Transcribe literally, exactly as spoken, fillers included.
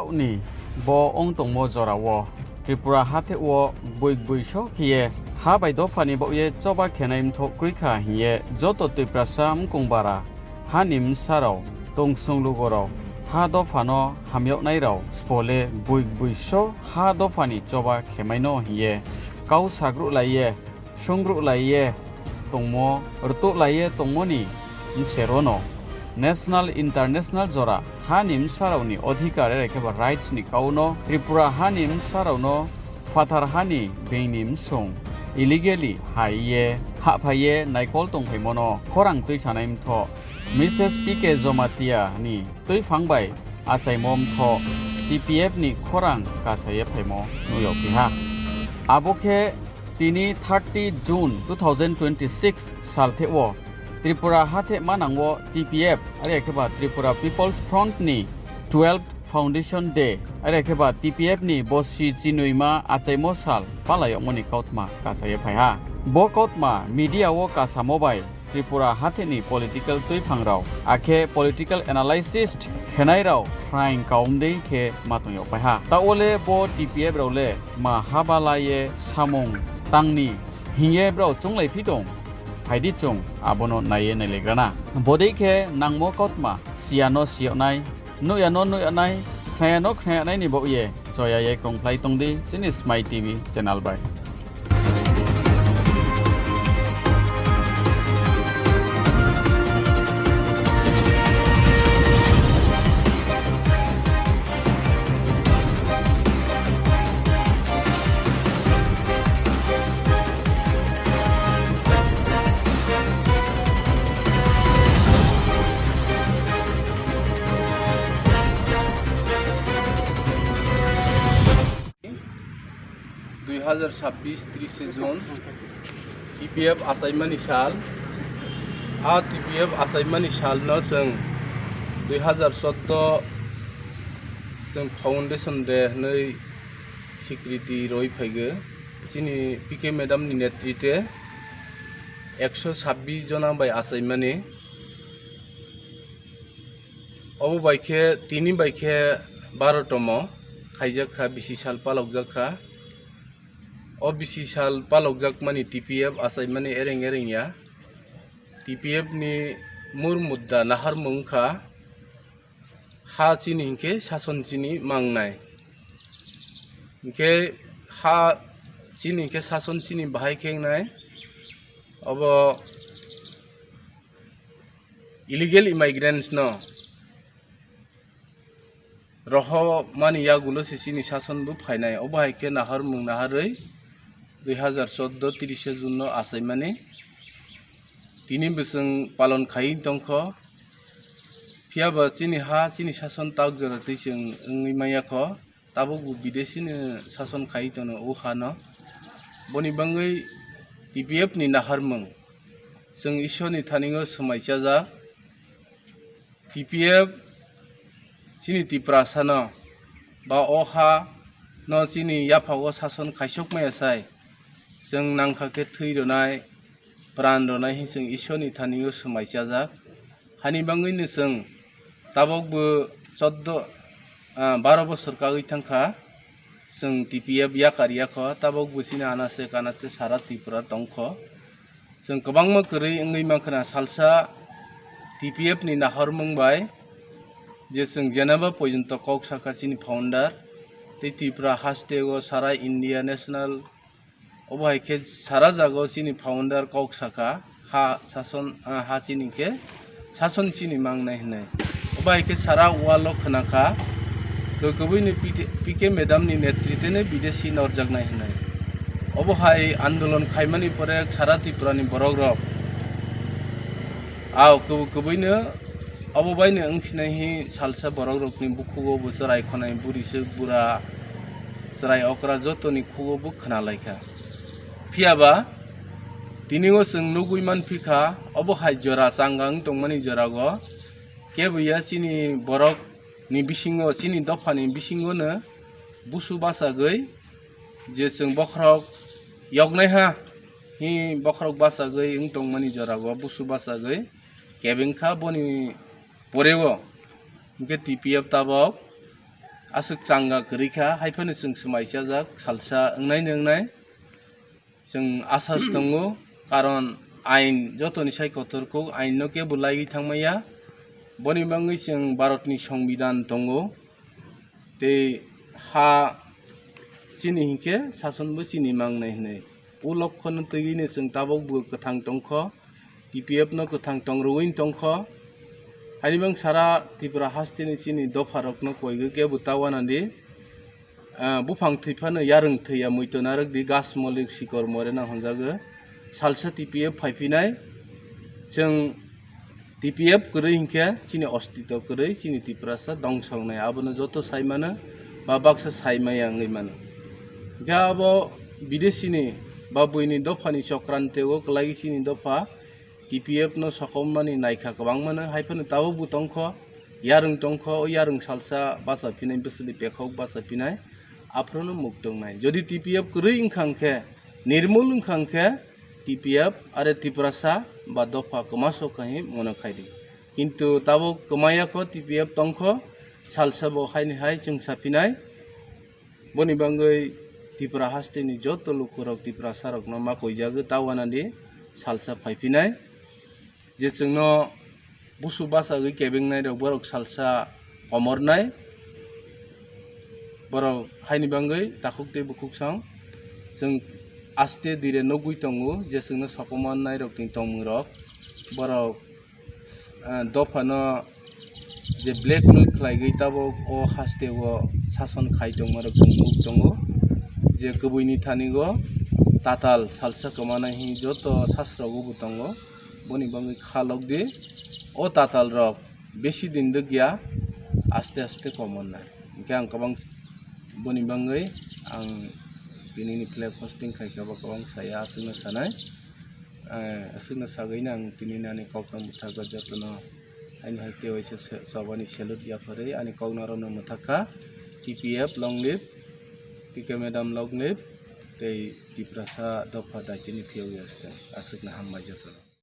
Ni bo ong tongmo jora wo Tripura hatheh wo gboi gboi so khe ye ha bai dopha ni baoh ye choba khenai mthoh kroi kha hing ye joto Tiprasa mkong bara ha ni bsa rao, tongsong lugo rao, ha dopha no hamyagnai rao sbo le gboi gboi so ha dopha ni choba khemai no hing ye kau sagruhlai ye, sungruhlai ye tongmo, rtuhlai ye tongmo ni bsero no national, international jora ha ni bsa rao ni odhikar are khe ba rights ni kau no Tripura ha ni bsa rao no phathar ha ni being ni bsong illegally hai ye hahphai ye naikol tongphaimo no khorang tuisanai mthoh Mrs P K Jomatia ni tuiphang bai achaimo mthoh T P F ni khorang kasa ye phaimo nuh yagphi ha. Abo khe tini thirty June two thousand twenty-six saltheh wo Tripura hatheh manang wo T P F are khe ba Tripura People's Front ni twelfth Foundation Day are khe ba T P F ni bosi chinoima achaimo sal pala yagmo ni kautma kasa ye phai ha. Bo kautma media wo kasamo bai Tripura hatheh ni political tuiphang rao akhe political analysis khenai rao phraing kaum dei khe ma tong yagpai ha. Taoh wo le bo T P F rao le tma haba la ye samung tang ni hing ye brao chounglaiphi tong? Phai di chung abo no nai ye nailaigra na. Bodei khe nangmo kautma si ya no si yag nai, nuh ya no nuh yag nai, khna ya no khna yag nai ni baoh ye choya ye krungphlai tong di chini Smai T V channel bai. Dui hazar sabbish trishe June, T P F achaimani sal. A T P F achaimani sal no chwng dui hazar choudo chwng Foundation Day hwnwi swikriti rwi phaigo. Chini P K madam ni netritwe ekso sabbish jona bai achaimani. Obo bai khe, tini bai khe baro tomo khaijak kha, bisi sal palokjak kha. O bisi sal palokjakmani T P F achaimani ereng ereng ya. T P F ni mur mudda naharmung wngkha, ha chini hinkhe sason chini mangnai. Hinkhe ha chini hinkhe sason chini bahai khe wngnai. Obo illegal immigrants no rohormani yagulo se chini sason bo phainai. Obo hai khe naharmung naharwi dui hazar choudo trishe June no achaimani tini bo chwng palon khai tongkho. Phiyaba chini ha, chini sason tak jora twi chwng wngwi manya kho. Tabukbo bidesi ni sason khai tongno o ha no. Boni bagwi T P F ni naharmung chwng Isor ni thani o swmai chajak. T P F chini Tiprasa no ba o ha no chini yapha o sason khaisok maya sai, chwng nangkha khe thwi rwnai, pran rwnai hwn chwng Isor ni thani o swmai chajak. Hani bagwi no chwng tabukbo choudo, ah, baro bosor kagwi thangkha, chwng T P F yakar ya kho, tabukbo chini anase kanase sara Tripura tongkho. Chwng kwbangma kwrwi wngwi mankha na salsa T P F ni naharmung bai, je chwng jenaba porjonto kok sakha chini founder, tei Tripura haste o sara India national, obo hai khe sara jaga o chini founder kok sakha, ha sason, ah, ha chini khe sason chini mangnai hwnwi. Obo hai khe sara world o khna kha, kwbwi ni P K madam ni netritwe no bidesi norjaknai hwnwi. Obo hai andolon khaimani pore sara Tripura ni borok rok, ah, kwbwi no, obo bai no wngkhinai hi salsa borok rok ni bukhugo bo chwrai khonai buri swk bura, chwrai okra joto ni khugo bo khna lai kha. Phiyaba tini o chwng nugwi man phi kha, obo hai jora changgang tongmani jora o kebo ya chini borok ni bisingo, chini dopha ni bisingo no busu bachagwi je chwng bokhorok yoknai ha, hi bokhorok bachagwi wng tongmani jora o busu bachagwi kebeng kha boni pore o. Hinkhe T P F tabok Aswk changa kwrwi kha, hai phano chwng swmai chajak, salsa wngnai ni wngnai. Chwng asas tongo, karon ain joto ni sai kotor kuk, ain no kebo laiwi thangmaya. Boni bangwi chwng Bharat ni Songbidan tongo. Tei ha chini hinkhe sason bo chini mangnai hinwi. O lokho no twiwi no chwng tabok bo kwthang tongkho, T P F no kwthang tong rwui tongkho. Haini bang sara Tripura haste ni chini dopha rok no koigwi kebo ta uanadi. Ah, buphang thwi phano yarwng thwi ya, muitu narwk di, gas moli sikor more na hwnjago. Salsa T P F phaiphinai, chwng T P F kwrwi hinkhe chini ostito kwrwi, chini Tiprasa dongsoknai, abono joto sai mano, ba baksa sai maya wngwi mano. Hinkhe abo bidesi ni ba buini dopha ni chokranti o kwlai chini dopha T P F no sokomani naikha kwbangma no, hai phano tabok bo tongkho, yarwng tongkho, o yarwng salsa bacha phinai, bwswli pekhok bacha phinai, aphuru no muk tongnai. Jodi T P F kwrwi wngkha hwnkhe, nirmul wngkha hwnkhe, T P F are Tiprasa ba dopha kwma sok kahim mono khai di. Kintu tabok kwmaya kho, T P F tongkho, salsa bo haini hai chwng saphinai. Boni bangwi Tripura haste ni joto lukurok Tiprasa rokno ma koijagwi ta uanadi salsa phaiphinai. Je chwngno busu bachagwi kebengnairok borok salsa komornai. Borok haini bangwi takhuk tei bukhuksong chwng aste dire nugwi tongo je chwngno sokomornairokni tongmungrok. Borok ah, dophano je blackmail khlaigwi tabok o haste o sason khai tongmarok chwng nuk tongo. Je kwbwini thani o tatal salsa kwmanai hwnwi joto sasro o bo tongo. Boni bangwi kha lok di, o tatal rok besi din dwk ya, aste aste komornai. Hinkhe ang kwbang boni bangwi ang tini ni flag hosting khaikha bo kwbang saya, aswkno sanai. Eh, aswkno sagwi no ang tini nani kokno mwthakgo jotono. Aini hai tei waisa se-, chobani salute yapharwi ani kokno rokno mwthakha. T P F long live, T K madam long live, tei Tiprasa dopha daitini phiyok ya stay. Aswkno hambai jotono.